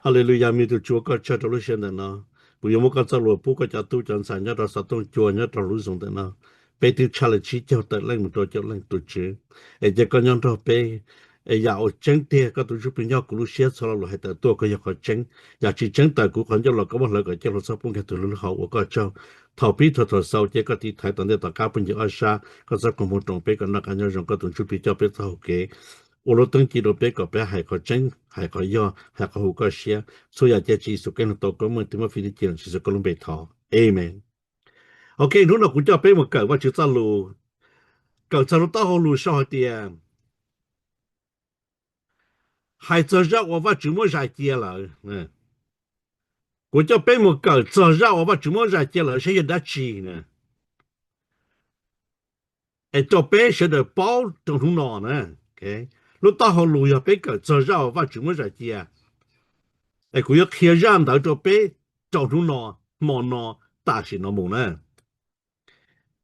Hallelujah, me tus Tswv, koj tsaug rau lub sij hawm ntawm no. Kuv yuav muab koj txoj lus pub koj cov tub cov ntxhais nyob rau xov tooj cua nyob rau lub Zoom ntawm no. Peb twb tshaj li tsib caug tawm leej mus rau caum leej, tus Tswv, es cia koj nyob nrog peb. Es yam uas tseeb tiag koj tus ntsuj plig nyob kuv lub siab, txhua lo lus hais tawm tuaj koj yog qhov tseeb. Yam tsis tseeb tawm kuv qhov ncauj los koj muab hlawv kom coj hlua txhob pub nkiag tus hlub hlub hauv uas koj tsaug. Thaum pib thaum thaum xaus ces koj tiv thaiv tom ntej tom qab phooj ywg ob sab, koj txhob khuam mus roos peb kom noj qab nyob zoo, koj tus ntsuj plig coj peb txoj hau kev ua lub teeb ci rau peb kom peb hais qhov tseeb, hais qhov yog, hais qhov huv koj siab. Txhua yam cia Tswv Yexus Khetos tau koob meej, twb muab fij tib ci los Tswv Yexus koj lub npe thov. Amen. Ok, hnub no kuv coj peb mus kawm Vajtswv txoj lus, kawm txog lub taub hau lus sau hais tias, hais txog zaj uas Vajtswv muab zais cia lawm. Kuv coj peb mus kawm txog zaj uas Vajtswv muab zais cia lawm saib yog dab tsi na, es rau peb sawv daws paub rau hnub no na. Lub taub hau lus yog peb kawm txog zaj uas Vajtswv muab zais cia, es kuv yuav qhia zaj ntawd rau peb rau hnub no, hmo no, tam sim no mus na.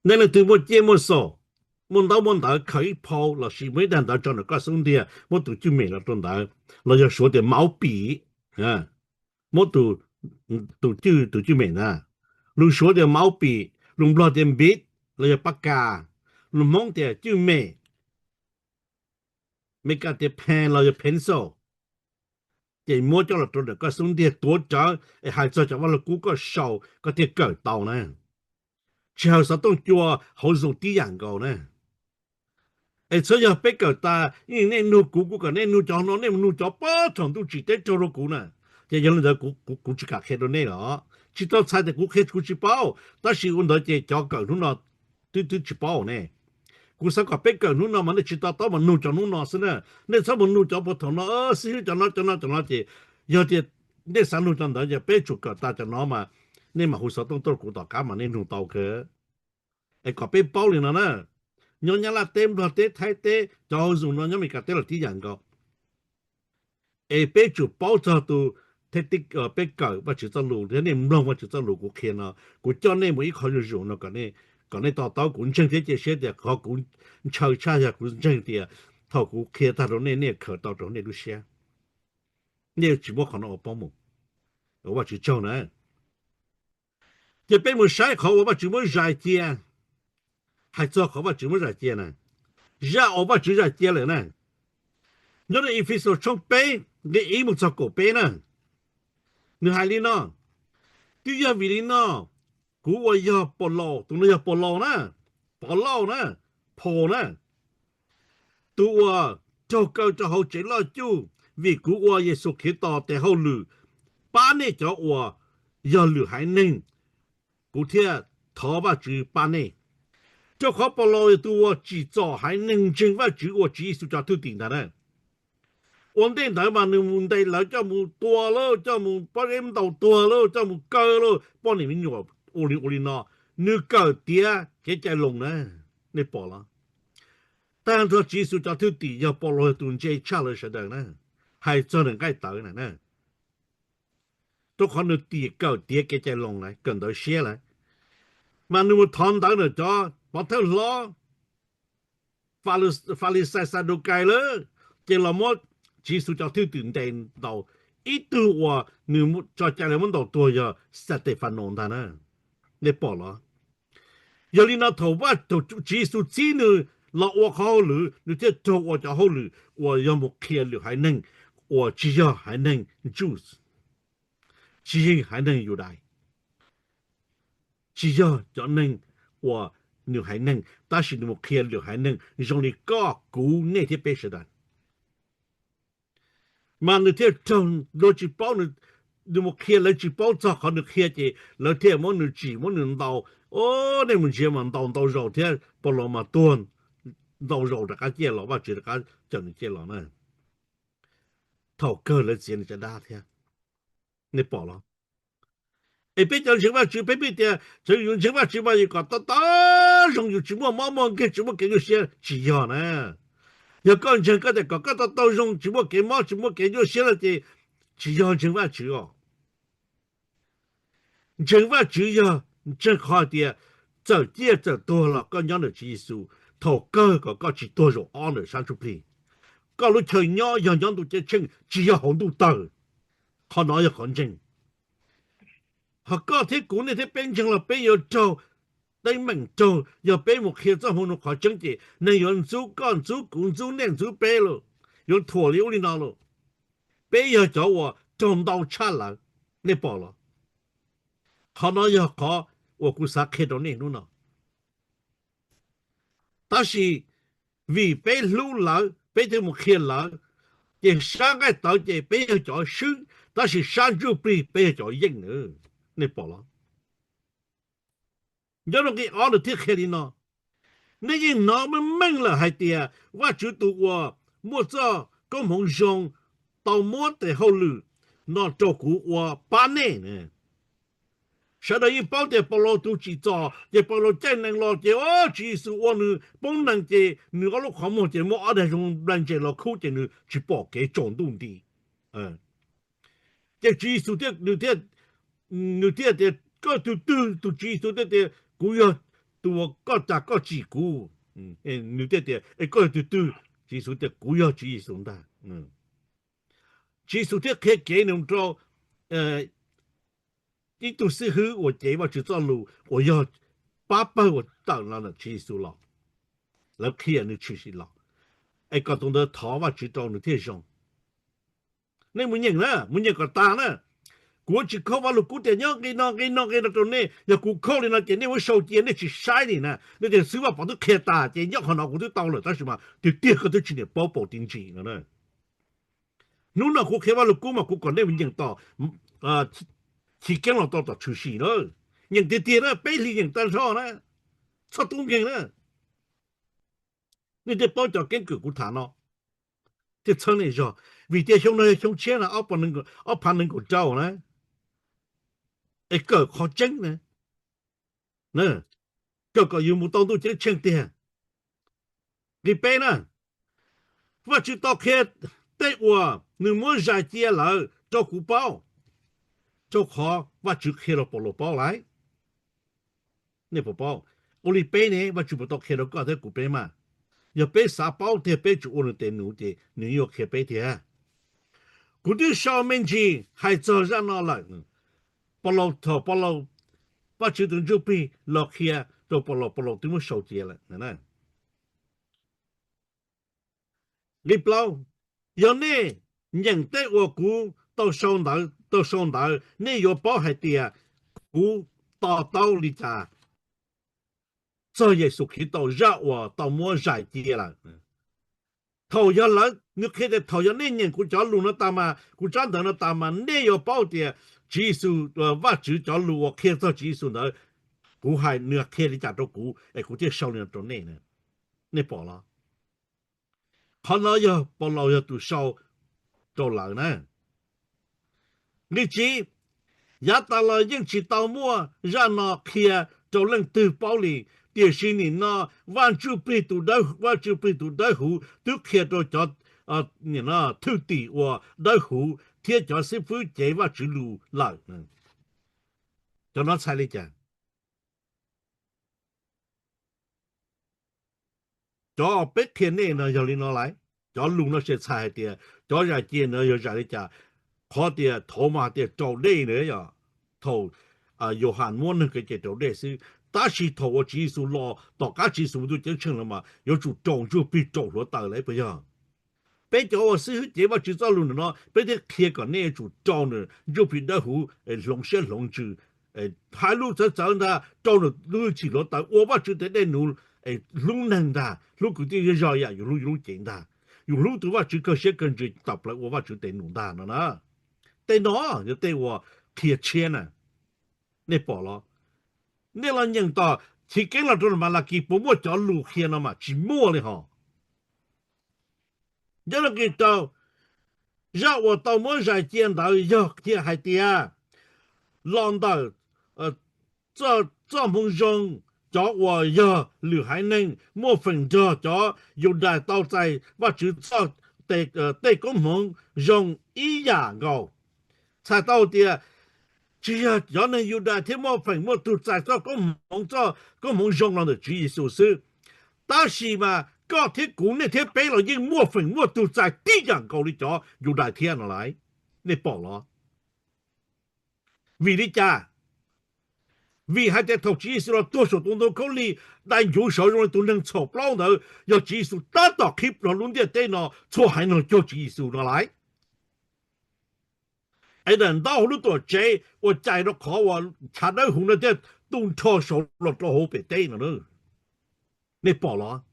Nej leej twg muaj ciaj muaj xom, muaj ntaub muaj ntawv khaws ib phau lossis muaj ib daim ntawv tso ntawm koj xub ntiag, muab tus cwj mem los rau ntawd, los yog Suav tias máu bỉ, muab tus, tus cwj, tus cwj mem na, lus Suav tias máu bỉ, lus Nplog tias mbit los yog pab kas, lus Hmoob tias cwj mem, Meskas tias pen los yog pencil, ces muab coj los rau ntawm koj xub ntiag tuav rawv es hais txog cov Vaj Lug Kub koj sau koj thiaj kawm tau na. Tsis hawm xov tooj cua hauv Zoom tib yam nkaus na. Es txhob yog peb kawm tas, nej nug kuv, kuv kom nej nug cov no, nej mus nug cov pab thaum ntuj tsim teb raug rau kuv na. Ces yog li ntawd kuv tsis kam qhia rau nej los tsis tau txhais tias kuv qhia kuv tsis paub, tab sis ua ntawd ces cov kawm hnub no twb twb tsis paub ne. Kuv xav kom peb kawm hnub no mas nej tsis to taub mas nug cov hnub no xwb na. Nej txhob mus nug cov puag thaum no, xib hwb cov no cov no cov no ces yog tias nej xav nug cov ntawd ces peb tsuas kawm tas cov no mas nej mam hu xov tooj tuaj kuv tom qab mas nej nug tau kawg. Es kom peb paub li no na, nyob Nyab Laj teb, Nplog teb, Thaib teb, cov hauv Zoom no nyob Meskas teb los tib yam nkaus. Es peb tsum paub txog tus, peb kawm Vajtswv txoj lus thiab nej mloog Vajtswv txoj lus kuv qhia no, kuv coj nej mus ib qho zuj zus no kom nej to taub. Kuv ntseeg thiab cia siab tias qhov kuv ntshaw tshaj yog kuv ntseeg tias thaum kuv qhia tag rau nej, nej khaws tau rau nej lub siab, nej tsis muab qhov no ua pob mus. Ua Vajtswv tsaug na. Ces peb mus saib qhov uas Vajtswv muab zais cia. Hais txog qhov Vajtswv muab zais cia na, zaj uas Vajtswv zais cia lawm na, nyob rau Efexus tshooj peb nqe ib mus txog kaum peb na, nws hais li no: Twb yog vim li no, kuv uas yog Paulus, tus no yog Paulus na, Paulus na, Paul na, tus uas raug kaw rau hauv tsev loj cuj vim kuv ua Yexus Khetos tes hauj lwm pab nej cov uas yog lwm haiv neeg, kuv thiaj thov Vajtswv pab nej. Rau qhov Paulus yog tus uas tsim txom haiv neeg ntseeg Vajtswv uas Tswv Yexus cov thwj tim ntag na. Ua ntej ntawd mas nws mus ntes lawv coj mus tua lauj, coj mus pob zeb ntaus tuag lauj, coj mus kaw lauj, poj niam me nyuam ua li ua li no, nws kawm tiav kev cai Loos na, nej pom los? Tag nrho Tswv Yexus cov thwj tim yog Paulus yog tus ntse tshaj lawv sawv daws na, hais txog nws nqaij tawv na. Rau qhov nws tias kawm tiav kev cai Loos lawm, kawm ntawv siab lawm, mas nws mus thov ntawv ntawm cov pov thawj hlob, Falixais, Xadukais lawm, ces los muab Tswv Yexus cov thwj tim ntes ntaus. Ib tug uas nws tso cai lawv muab ntaus tuag yog Xatefanaus ntag na, nej pom los? Yog li no thaum Tswv Yexus txib nws los ua qhov hauj lwm, nws thiaj raug ua cov hauj lwm uas yog mus qhia lwm haiv neeg uas tsis yog haiv neeg Jews, tsis yog haiv neeg Yudais, tsis yog cov neeg uas nws haiv neeg, tab sis nws mus qhia lwm haiv neeg zoo li koj, kuv, nej thiab peb sawv daws. Mas nws thiaj raug luag tsis paub, nws mus qhia lawv tsis paub txog qhov nws qhia ces lawv thiaj muab nws tsim muab nws ntaus. O, nej mus ntsia mas ntaus ntau zaus thiab Paulus mas tuag ntau zaus rov qab ciaj los, Vajtswv rov qab cawm nws ciaj los na. Thaum kawg lawv txiav nws caj dab thiab, nej pom los? Es peb cov ntseeg Vajtswv peb pheej tias cov yus ntseeg Vajtswv mas yus kom tau tau zoo, yus tsis muaj mob muaj nkeeg, tsis muaj kev nyuaj siab, tsis yog na. Yog koj ntseeg koj tias kom koj tau tau zoo, tsis muaj kev mob tsis muaj kev nyuaj siab no ces tsis yog ntseeg Vajtswv os. Ntseeg Vajtswv yog ntseeg qhov hais tias txawm ciaj txawm tuag los koj nyob ntawm Tswv Yexus, thaum kawg kom koj tsis tuag zaum ob ntawm sab ntsuj plig. Koj lub chaw nyob yog nyob ntuj ceeb tsheej, tsis yog hauv ntuj tawg. Qhov no yog qhov ntseeg. Ho koj thiab kuv, nej thiab peb ntseeg los peb yuav raug teeb meem raug, yog peb mus qhia txoj moo zoo qhov tseeb ces neeg yuav ntxub koj, ntxub kuv, ntxub nej, ntxub peb lauj, yuav thuam li ub li no lauj. Peb yog cov uas raug ntau tshaj lawm, nej pom los? Qhov no yog qhov uas kuv xav qhia rau nej hnub no. Tab sis vim peb hlub lawv, peb thiaj mus qhia lawv, ces sab nqaij tawv ces peb yog cov swb, tab sis sab ntsuj plig peb yog cov yeej na, nej pom los? Nyob rau nqe ob nws thiaj qhia li no: Nej yeej hnov meej meej lawm hais tias Vajtswv tus uas muaj txoj koob hmoov zoo tau muab tes hauj lwm no rau kuv ua pab nej. Sawv daws yeej paub tias Paulus tus tsim txom, ces Paulus caij nees los ces, o, Tswv Yexus ua nws poob nees ces nws ob lub qhov muag ces muaj ob daig zoo nplai ntses los khub ces nws tsis pom kev tsaus ntuj nti. Ces Tswv Yexus thiaj, nws thiaj, nws thiaj tias, koj tus twg? Tus Tswv Yexus thiaj tias, kuv yog tus uas koj cas koj tsim kuv. Nws thiaj tias, es koj yog tus twg? Tswv Yexus tias, kuv yog Tswv Yexus ntag. Tswv Yexus thiaj qhia kev nws rau ib tug xib hwb uas cev Vajtswv txoj lus uas yog pab pawg uas tawm los ntawm Tswv Yexus los, lawv qhia nws tshwm sim los, es kom tus ntawd thov Vajtswv rau nws thiaj zoo. Nej mus nyeem na, mus nyeem kom tas na. Kuv tsis khaub Vajluskub tias nyob nqe no nqe no nqe no rau nej, yog kuv khaub li no ces nej muab sau cia nej tsis saib li na. Nej tias xib hwb Vaj Pov twb qhia tas ces nyob qhov no kuv twb tau lawm, tab sis mas tiag tiag koj twb tsis niam paub paus ti ntsis no. Hnub no kuv qhia Vajluskub mas kuv kom nej mus nyeem tom Chiv Keeb los tau tom tshwm sim na. Nyeem tiag tiag na, peb hlis nyeem tag nrho na, txhob tub nkeeg na. Nej thiaj paub cov keeb kwm kuv tham no thiaj txhawb nej zog, vim tias xyoo no yog xyoo tshiab na, ob phav nees nkaum rau na, es kawm qhov tseeb na, kawm kom yus mus tau ntuj ceeb tsheej tiag. Nqe peb na, Vajtswv tau qhia tej uas nws muab zais cia lawm rau kuv paub, rau qhov Vajtswv qhia rau Paulus paub lawm. Nej puas paub? Ua li peb ne, Vajtswv puas tau qhia rau koj thiab kuv peb mas? Yog peb xav paub tiag peb tsum ua nws tes num ces nws yuav qhia peb thiab. Kuv twb sau me ntsis hais txog zaj no lawm. Paulus, thaum Paulus, Vajtswv tus Ntsuj Plig los qhia rau Paulus, Paulus twb muab sau cia lawm. Nqe plaub, yog nej nyeem tej uas kuv tau sau ntawd, tau sau ntawd nej yuav paub hais tias kuv to taub li cas txog Yexus Khetos zaj uas tau muab zais cia lawm. Thaum yog lawv, nws qhia tias thaum yog nej nyeem kuv cov lus no tas mas, kuv tsab ntawv no tas mas nej yuav paub tias Tswv Yexus, Vajtswv cov lus uas qhia txog Tswv Yexus ntawd, kuv hais nws qhia li cas rau kuv es kuv thiaj sau li no rau nej. Nej pom los? Qhov no yog Paulus yog tus sau rau lawv na. Nqe tsib, yav tas los yeej tsis tau muaj zaj no qhia rau leej twg paub li, tiam sis nim no Vaj Ntsuj Plig tus, Vaj Ntsuj Plig tus Dawbhuv twb qhia rau cov thwj tim uas dawb huv thiab cov xib fwb cev Vajtswv lus lawm. Cov no txhais li cas? Cov peb qhia nej no yog li no lawm. Cov lus no tsis txhais hais tias cov zais cia no yog zais li cas. Qhov tias thaum mas hais tias raus dej na, yog thaum Yauhas muab neeg kev cai raus dej xwb, tab sis thaum uas Tswv Yexus los, tom qab Tswv Yexus mus ntuj ceeb tsheej los mas yuav tsum raus ntsuj plig raus hluav taws lawm, puas yog? Peb cov uas xib hwb cev Vajtswv txoj lus ntawm no, peb thiaj qhia kom nej yuav tsum raus nws ntsuj plig dawb huv, hloov siab hloov ntsws, hais lus txawv txawv ntag, raus nws lub hwj chim hluav taws, ua Vajtswv tes dej num, hlub neeg ntag, hlub kwv tij zej zog yam yus hlub yus lub cev ntag, yus hlub tus Vajtswv kawg siab kawg ntsws tawm plaws ua Vajtswv tes num ntag no na. Tej no yog tej uas qhia tshiab na. Nej pom los? Nej los nyeem tom Chiv Keeb los rau Malakis puas muaj cov lus qhia no mas tsis muaj li hos. Nyob rau nqe rau, zaj uas tau muab zais cia ntawd yog qhia hais tias los ntawm txoj moo zoo, cov uas yog lwm haiv neeg muaj feem nrog cov Yudais tau txais Vajtswv txoj, tej koob hmoov zoo ib yam nkaus. Txhais tau tias tsis yog cov neeg Yudais thiaj muaj feem muaj tug txais txoj koob hmoov, txoj koob hmoov zoo los ntawm Tswv Yexus xwb, tab sis mas koj thiab kuv, nej thiab peb los yeej muaj feem muaj tug txais tib yam nkaus li cov Yudais thiab no lauj. Nej pom los? Vim li cas? Vim hais tias thaum Tswv Yexus los tuag saum tus ntoo khaub lig, dai ncuv saud zoo li tus neeg txhaum plaub ntawd, yog Tswv Yexus tab tom qhib plho lub ntiaj teb no, txhua haiv neeg cuag Tswv Yexus no lawm. Es daim ntaub hauv lub tuam tsev uas cais rau qhov uas chav dawb huv no thiaj tu nrho saud los rau hauv pem teb no. Nej pom los?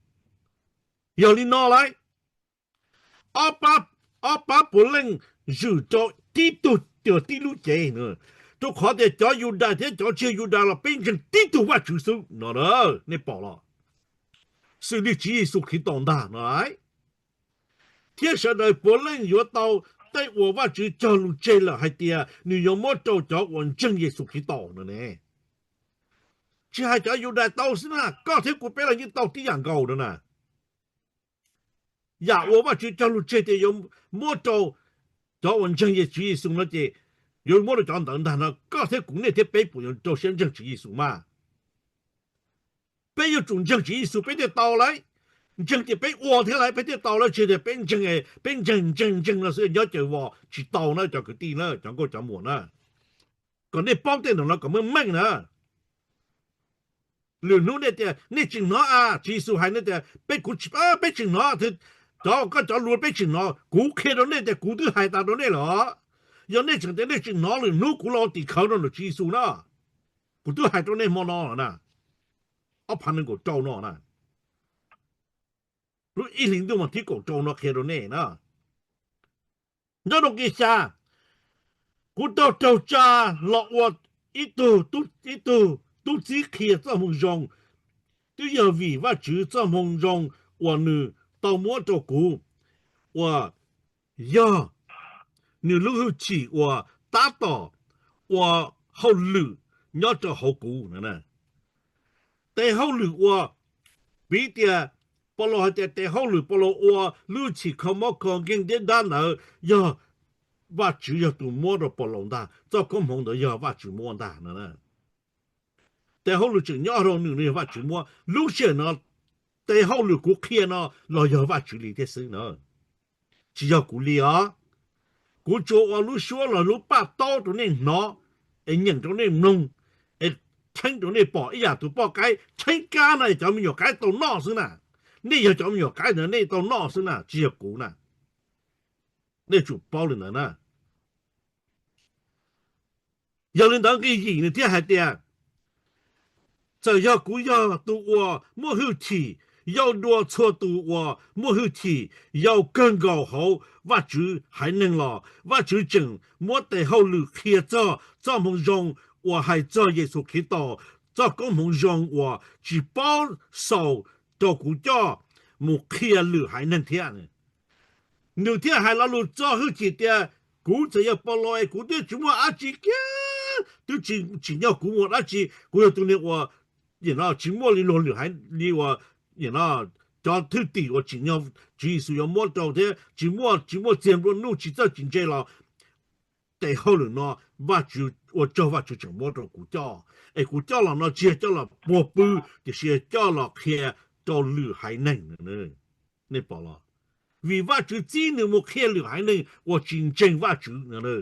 Yog li no lawm, ob pab puav leej zwm rau tib tug, tib lub cev, rau qhov tias cov Yudais thiab cov tsis yog Yudais los peb ntseeg tib tug Vajtswv xwb no. Nej pom los? Xws li Tswv Yexus Khetos ntag no. Thiab sawv daws puav leej yuav tau tej uas Vajtswv cog lus tseg lawm hais tias nws yuav muab rau cov uas ntseeg Yexus Khetos no ne. Tsis hais cov Yudais tau xwb na, koj thiab kuv peb los yeej tau tib yam nkaus no na. Yam uas Vajtswv cog lus tseg tias yuav muab rau cov uas ntseeg Tswv Yexus no ces yuav muab rau cov ntawd ntag no, koj thiab kuv, nej thiab peb puas yuav rau siab ntseeg Tswv Yexus mas? Peb yuav tsum ntseeg Tswv Yexus peb thiaj tau lawm. Ntseeg ces peb ua thiab lawm peb thiaj tau lawm, tsis tias peb ntseeg, peb ntseeg ntseeg ntseeg no xwb nyob caws vos tsis tau na cov kwv tij na, cov nkauj cov muam na. Kom nej paub tej ntawm no kom meej meej na. Lwm hnub nej tias nej tsis hnov a, Tswv Yexus hais nej tias peb, kuv, peb tsis hnov, cov koj cov lus peb tsis hnov, kuv qhia rau nej tias kuv twb hais tas rau nej lawm. Yog nej tseem tias nej tsis hnov, lwm hnub kuv los ua tim khawv rau ntawm Tswv Yexus na. Kuv twb hais rau nej hmo no lawm na, ob phav nees nkaum rau no na, lub ib hlis ntuj mas thib kaum rau no qhia rau nej na. Nyob rau nqe xya, kuv tau raug tsa los ua ib tug, ib tug tub txib qhia txoj moo zoo, twb yog vim Vajtswv txoj moo zoo uas nws tau muab rau kuv, uas yog nws lub hwj chim uas tab tom ua hauj lwm nyob rau hauv kuv. Tes hauj lwm uas, piv tias Paulus hais tias tes hauj lwm Paulus ua, lub hwj chim kho mob kho nkeeg thiab dab ntawd yog Vajtswv yog tus muab rau Paulus ntag, txoj koob hmoov ntawd yog Vajtswv muab ntag no. Tes hauj lwm tseem nyob rau nws, nws yog Vajtswv muab. Lub sij hawm no tes hauj lwm kuv qhia no los yog Vajtswv li thiab xwb na, tsis yog kuv li os. Kuv tsuas ua lub suab los lub paj taub rau nej hnov, es nyeem rau nej mloog, es txheeb rau nej pom ib yam tus poj qaib txheeb kab na, cov me nyuam qaib tau noj xwb na. Nej yog cov me nyuam qaib ntawd nej tau noj xwb na, tsis yog kuv na. Nej tsum paub li ntawd na. Yog li ntawd nqe yim nws thiaj hais tias, txawm yog kuv yog tus uas muaj hwj chim yau dua txhua tus uas muaj hwj chim yau kawg nkaus hauv Vajtswv haiv neeg los Vajtswv tseem muab tes hauj lwm qhia txog txoj moo zoo uas hais txog Yexus Khetos, txoj koob hmoov zoo uas tsis paub xaus rau kuv coj mus qhia lwm haiv neeg thiab. Nws thiaj hais lo lus txo hwj chim tias, kuv txawm yog Paulus es kuv twb tsis muaj dab tsi kiag, twb tsis tsim nyog kuv mus dab tsi, kuv yog tus niag uas tsis muaj li luag lwm haiv, li uas cov thwj tim uas tsim nyog Tswv Yexus yuav muab rau thiab tsis muaj, tsis muaj txiag nplua nuj tsis txawj tsis ntse los tes hauj lwm no Vajtswv ua tsaug, Vajtswv tseem muab rau kuv coj, es kuv coj los no tsis yog coj los puag pw, tiam sis yog coj los qhia rau lwm haiv neeg. Nej pom los? Vim Vajtswv txib nws mus qhia lwm haiv neeg uas tsis ntseeg Vajtswv no.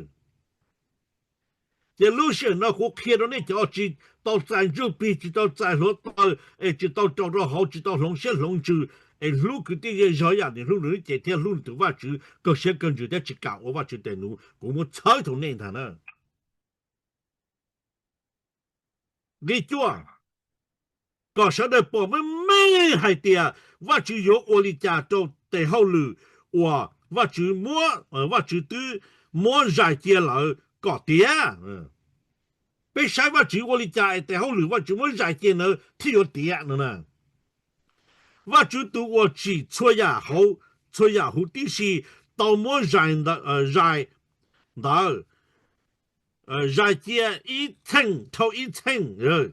Ces lub sij hawm no kuv qhia rau nej cov tsis tau txais ntsuj plig, tsis tau txais hluav taws, es tsis tau raus rau hauv, tsis tau hloov siab hloov ntsws, es hlub kwv tij zej zog yam nws hlub nws lub cev thiab hlub nws tus Vajtswv kawg siab kawg ntsws thiab tsis kam ua Vajtswv tes nuv, kuv muab txhawb tau nej ntag na. Nqe cuaj, kom sawv daws pom meej meej hais tias Vajtswv yuav ua li cas rau tes hauj lwm uas Vajtswv muab, Vajtswv twb muab zais cia lawm kom tiav. Peb saib Vajtswv ua li cas es tes hauj lwm Vajtswv muab zais cia ntawd thiaj yuav tiav no na. Vajtswv tus uas tsim txhua yam hauv, txhua yam huv tib si tau muab zais ntawd, zais cia ib txheej dhau ib txheej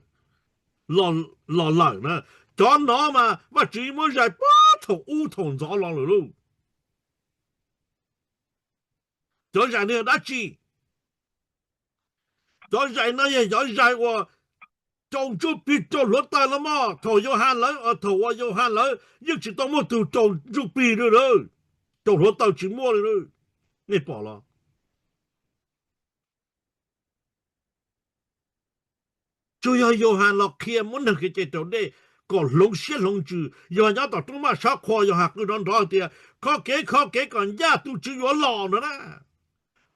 los lawm na. Cov no mas Vajtswv muab zais puag thaum ub thaum ntxov los lawm lauj. Cov zais no yog dab tsi? Cov zais no yog cov zais uas raus ntsuj plig raus hluav taws los mog. Thaum Yauhas lawv, thaum uas Yauhas lawv yeej tsis tau muaj tug raus ntsuj plig li, raus hluav taws tsis muaj li. Nej pom los? tsuas yog Yauhas los qhia muab neeg kev cai raus dej kom hloov siab hloov ntsws. Yauhas nyob tom roob maj sab qhua, Yauhas qw nrov nrov tias, kho kev, kho kev kom ncaj, tus Tswv yuav los no na.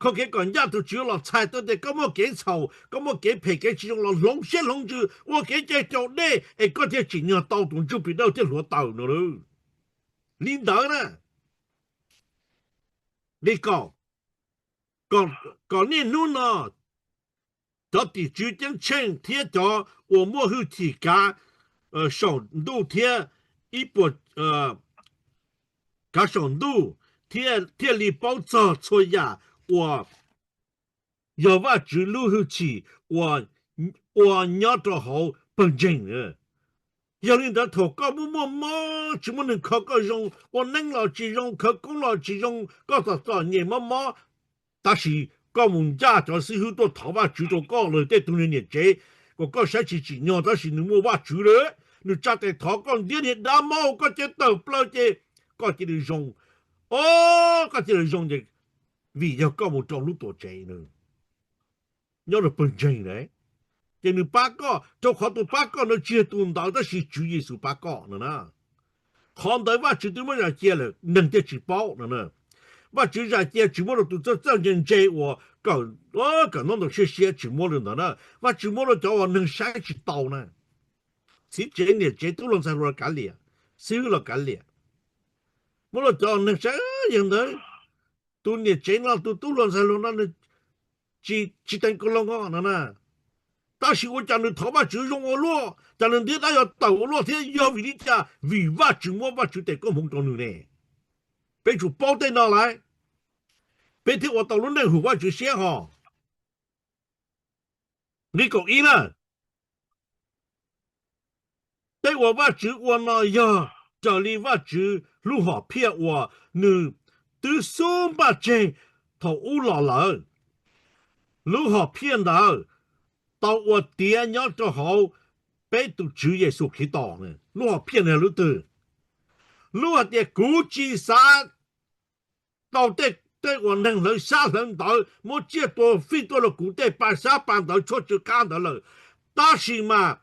Kho kev kom ncaj, tus Tswv yuav los txhais tau tias koj muaj kev txhaum, koj muaj kev phem kev tsis zoo los hloov siab hloov ntsws ua kev cai raus dej es koj thiaj tsim nyog tau tus ntsuj plig dawb thiab hluav taws no. Li ntawd na, li kom, kom niaj hnub no cov tim tswv ceeb tsheej thiab cov uas muaj hwj chim kav saum ntuj thiab ib puas kav saum ntuj thiaj li paub txog txhua yam uas yog Vajtswv lub hwj chim ua nyob rau hauv pawg ntseeg. Yog li ntawd thaum koj muaj muaj mob, tsis muaj neeg kho koj zoo, ua neeb los tsis zoo, khawv koob los tsis zoo, koj txom txom nyem mob mob, tab sis koj mus ncaj cov xib hwb tuaj thov Vajtswv rau koj los tej tug niam tsev kom koj saib tsis tsim nyog, tab sis nws muaj Vajtswv lawm, nws tsa tes thov koj ntiab niag dab mob koj cia tawm plaws ces koj cia li zoo. O, koj cia li zoo ces vim yog koj mus rau lub tuam tsev nws nyob rau pawg ntseeg lawm, ces nws pab koj, rau qhov tus pab koj ntawd tsis yog tus ntawd tab sis Tswv Yexus pab koj no na. Qhov ntawd Vajtswv twb muab zam cia lawm, neeg thiaj tsis paub no na. Vajtswv zam cia tsis muab rau tus txawj txawj ntse ntse uas kawm, kawm ntaub ntawv siab siab, tsis muab li ntawd na. Vajtswv muab rau cov uas neeg saib tsis taus na. Txiv tsev niam tsev tub hluas ntxhais hluas los kav liam, xib hwb los kav liam, muab rau cov neeg saib, yog ntawd tus niam tsev no tus tub hluas ntxhais hluas no nws tsis, tsis teev kaus loo no na. Tab sis ua cas nws thov Vajtswv zoo ua luaj, cas nws ntiab dab yuav tawm ua luaj thiab, yog vim li cas? Vim Vajtswv muab Vajtswv tes koob hmoov rau nws ne. Peb tsum paub tej no lawm, peb thiaj ua tau lub neej hwm Vajtswv siab hos. Nqe kaum ib na, tej uas Vajtswv ua no yog raws li Vajtswv lub hom phiaj uas nws twb xub npaj tseg thaum ub los lawm. Lub hom phiaj ntawd tau ua tiav nyob rau hauv peb tus Tswv Yexus Khetos. Lub hom phiaj ntawd yog lub twg? Lub hais tias kuv tsis xav tau tej, tej uas neeg hlawv xyab hlawv ntawv muab tsiaj tua fij tuaj rau kuv tej pa xyab pa ntawv tshuaj tsw qab ntawd lawm, tab sis mas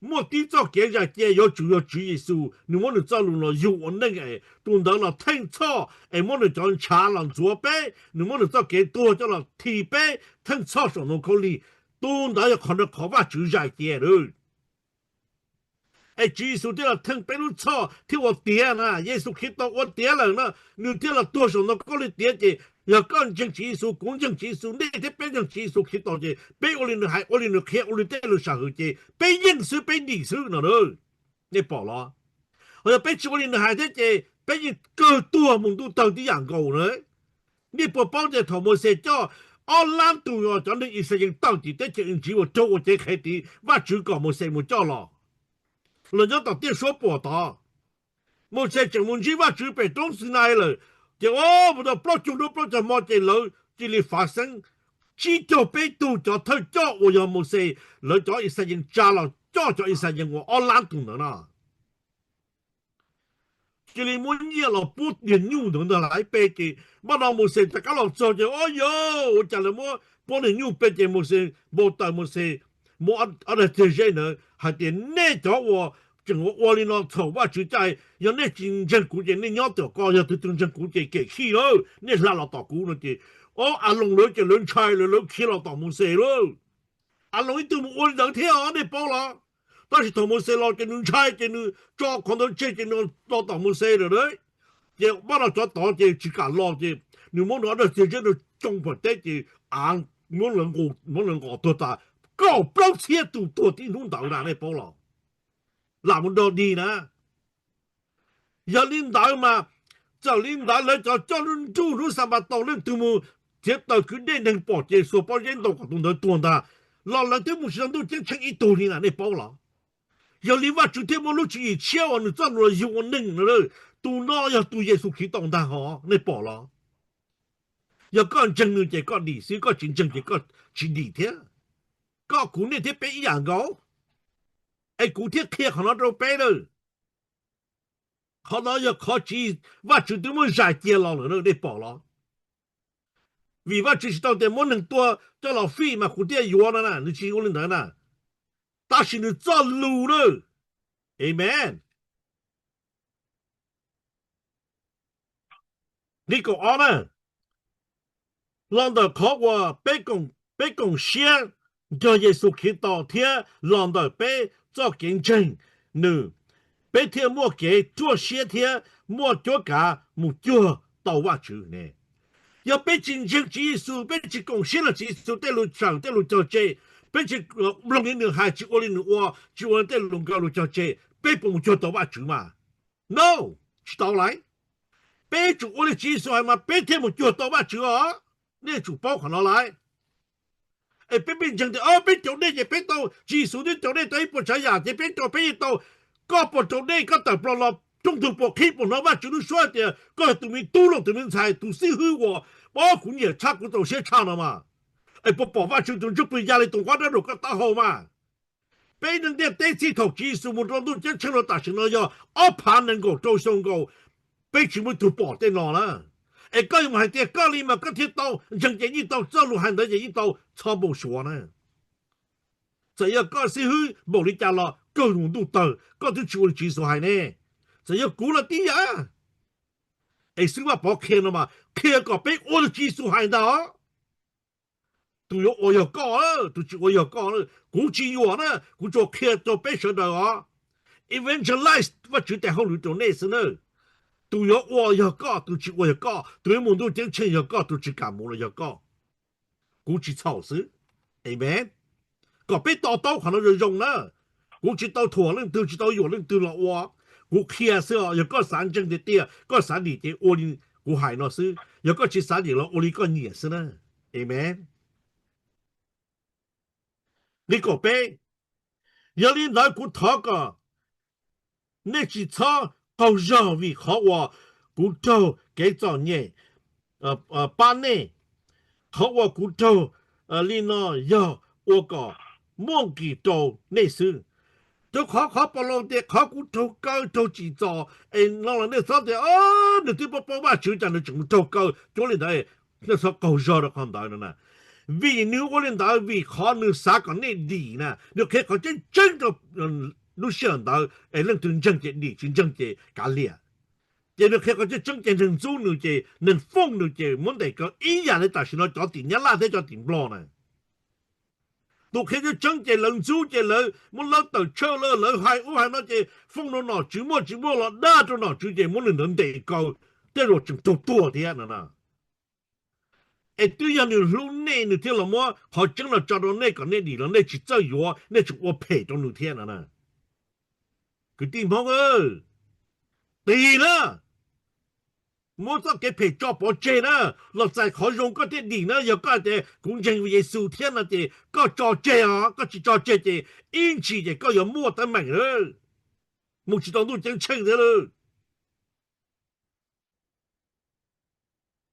muaj tib txoj kev zam cia yuav tsum yog Tswv Yexus, nws muab nws txoj lus los yug ua neej es tus ntawd los theej txhoj es muab nws cov ntshav los ntxuav peb, nws muab nws txoj kev tuag coj los thi peb theej txhoj saum ntoo khaub lig. Tus ntawd yog qhov no qhov Vajtswv zam cia lawm. Es Tswv Yexus thiaj los theej peb lub txhoj thiab ua tiav na. Yexus Khetos ua tiav lawm na, nws thiaj los tuag saum ntoo khaub lig tiav. Ces yog koj ntseeg Tswv Yexus, kuv ntseeg Tswv Yexus, nej thiab peb ntseeg Tswv Yexus Khetos ces peb ua li nws hais, ua li nws qhia, ua li tej lus sam hwm ces peb yeej xwb, peb dim xwb no na. Nej pom los? Ho yog peb tsis ua li nws hais thiab ces peb yeej kawg tuag mus ntuj tawg tib yam nkaus na. Nej puas paub tias thaum Mauxes coj ob lab tus cov neeg Yixalayees tawm tim teb chaws Iziv uas raug ua cev qhev tid, Vajtswv kom Mauxes mus coj los, los nyob tom tiaj suab puam tod, Mauxes tseem mus ntsib Vajtswv pem roob Xinais lawm, ces ua mus tau plaub caug hnub plaub caug hmo ces lawv cia li fav xeeb. Tsib caug peb tug cov thawj coj uas yog Mauxes lawv cov Yixalayees tsa los coj cov Yixalayees uas ob lab tus ntawd no cia li muab nyiaj los pub niag nyuj ntawd ntag lauj. Peb ces npaj no Mauxes rov qab los txog ces, o yog ua cas lawv muab pub niag nyuj peb? Ces Mauxes npau taws, Mauxes muab ob daig txiag zeb ntawd hais tias, nej cov uas tseem ua ua li no txhaum Vajtswv caij, yog nej tsis ntseeg kuv ces nej nyob tom ko, yog tus twg ntseeg kuv ces kem khij lawm, nej hla los tom kuv no ces, o, Aloos lawv ces lawv ntshai lawm, lawv khiav los tom Mauxes lawm. Aloos ib tug mus ua li ntawd thiab os, nej paub los? Tab sis thaum Mauxes los ces nws ntshai ces nws tso qhov ntawd tseg ces nws los tom Mauxes lawm. Ces npaj no cov tod ces tsis kam los ces nws muab nws ob daig txiag zeb ntawd tsoo pem teb ces av muab lawv nqos tuag tas kaum plaub txhiab tus tuag tib hnub ntawd na, nej paub los? Lam mus dog dig na. Yog li ntawd mas, txawm li ntawd lawv cov coj nruj hnub Xanpataus leej twg mus txiav taws kwv dej neeg pom ces xuas pob zeb ntaus kom tus ntawd tuag ntag, los lawv twb mus tsis tau ntuj ceeb tsheej ib tug li na, nej paub los? Yog li Vajtswv thiaj muaj lub tswv yim tshiab uas nws txoj lus los yug ua neeg no. Tus no yog tus Yexus Khetos ntag hos, nej pom los? Yog koj ntseeg nws ces koj dim xwb, koj tsis ntseeg ces koj tsis dim thiab. Koj kuv nej thiab peb ib yam nkaus. Es kuv thiaj qhia qhov no rau peb lawm. Qhov no yog qhov tsis, Vajtswv twb muab zais cia los lawm, nej pom los? Vim Vajtswv tsis tau tias muab neeg tua coj los fij mas kuv thiaj yuav no na, nws tsis ua li ntawd na. tab sis nws txoj lus na. Amen. Nqe kaum ob na, los ntawm qhov uas peb koom siab nrog Yexus Khetos thiab los ntawm peb txoj kev ntseeg nws, peb thiaj muaj kev ruaj siab thiab muaj cuab kav mus cuag tau Vajtswv ne. Yog peb tsis ntseeg Tswv Yexus, peb tsis koom siab nrog Tswv Yexus tej lus tshawm tej lus cog tseg, peb tsis mloog li nws hais, tsis ua li nws ua, tsis ua tej lus nkawd lus cog tseg, peb puas mus cuag tau Vajtswv mas? No, tsis tau lauj. Peb tsum ua li Tswv Yexus hais mas peb thiaj mus cuag tau Vajtswv os. Nej tsum paub qhov no lauj. Es peb pheej ntseeg tias peb raug dej ces peb tau, Tswv Yexus twb raug dej tau ib puas tsav yam ces peb raug, peb yeej tau. Koj puas raug dej, koj tawm plaws los rooj ntug puas qhib, puas hnov Vajtswv lub suab tias koj yog tus me tub los tus me ntxhais, tus xib hwb uas, pab kuv nyiam tshaj, kuv txaus siab tshaj no mas? Es puas pom Vajtswv tus Ntsuj Plig ya li tus nquab dawb rau koj taub hau mas? Peb neeg ntiaj teb txij thaum Tswv Yexus mus rau ntuj ceeb tsheej rau tam sim no yog ob phav nees nkaum rau xyoo nkaus, peb tsis muaj ib tug pom tej no na. Es koj yuav mus hais tias koj li mas koj thiaj tau, ntseeg ces yeej tau, txoj lus hais ntawd ces yeej tau, txhob npau suav na. Txawm yog koj xib hwb npaum li cas los kawg mus ntuj tawg, koj twb tsis ua li Tswv Yexus hais ne. Txawm yog kuv los tib yam. Es Xib Vaj Pov qhia no mas qhia kom peb ua li Tswv Yexus hais ntag. Tus yuav ua yog koj, tus tsis ua yog koj. Kuv tsis yuam na, kuv tsuas qhia rau peb sawv daws os. Evangelize, Vajtswv tes hauj lwm rau nej xwb na. Tus yuav ua yog koj, tus tsis ua yog koj, tus yuav mus ntuj ceeb tsheej yog koj, tus tsis kam mus los yog koj. Kuv tsis txhaum xwb. Amen. Kom peb to taub qhov no zoo zoo na. Kuv tsis tau thuam leej twg, tsis tau yuam leej twg los ua. Kuv qhia xwb os, yog koj xav ntseeg tiag tiag, koj xav dim ces ua li kuv hais no xwb, yog koj tsis xav dim los ua li koj nyiam xwb na. Amen. Nqe kaum peb. Yog li ntawd kuv thov kom nej tsis txhob qaug zog vim qhov uas kuv raug kev txom nyem pab nej. Qhov uas kuv raug li no yog ua kom muaj nqis rau nej xwb. Rau qhov, qhov Paulus tias qhov kuv raug kaw raug tsim txom es no los nej txhob tias nws twb paub paub Vajtswv cas nws tseem mus raug kaw cuag li ntawd, nej txhob qaug zog rau qhov ntawd no na. Vim nws ua li ntawd vim qhov nws xav kom nej dim na, nws qhia qhov tseeb tseeb rau lub sij hawm ntawd es leej twg ntseeg ces dim, tsis ntseeg ces kav liam. Ces nws qhia qhov tseeb tseeb ces neeg ntxub nws ces neeg fooj nws ces muab ntes kaw ib yam li tam sim no cov tim Nyab Laj thiab cov tim Nplog na. Tus qhia tseeb tseeb ces lawv ntxub ces lawv muab lawv tawm tsam, lawv hais ub hais no ces fooj rau nom tswv, muaj tsis muaj los dag rau nom tswv ces muab nws ntawd ntes kaw, tej zaum tseem raug tuag thiab no. Es twb yog nws hlub nej nws thiaj los muab qhov tseeb los tso rau nej kom nej dim los nej tsis txawj yuav, nej tseem ua phem rau nws thiab no na. Kwv tij Hmoob, dim na, muab txoj kev phem tso pov tseg na, los txais qhov zoo koj thiaj dim na. Yog koj hais tias kuv ntseeg Yexus thiab no ces koj tso tseg os, koj tsis tso tseg ces ib ntsis ces koj yuav muaj teeb meem lawm, mus tsis tau ntuj ceeb tsheej thiab lawm.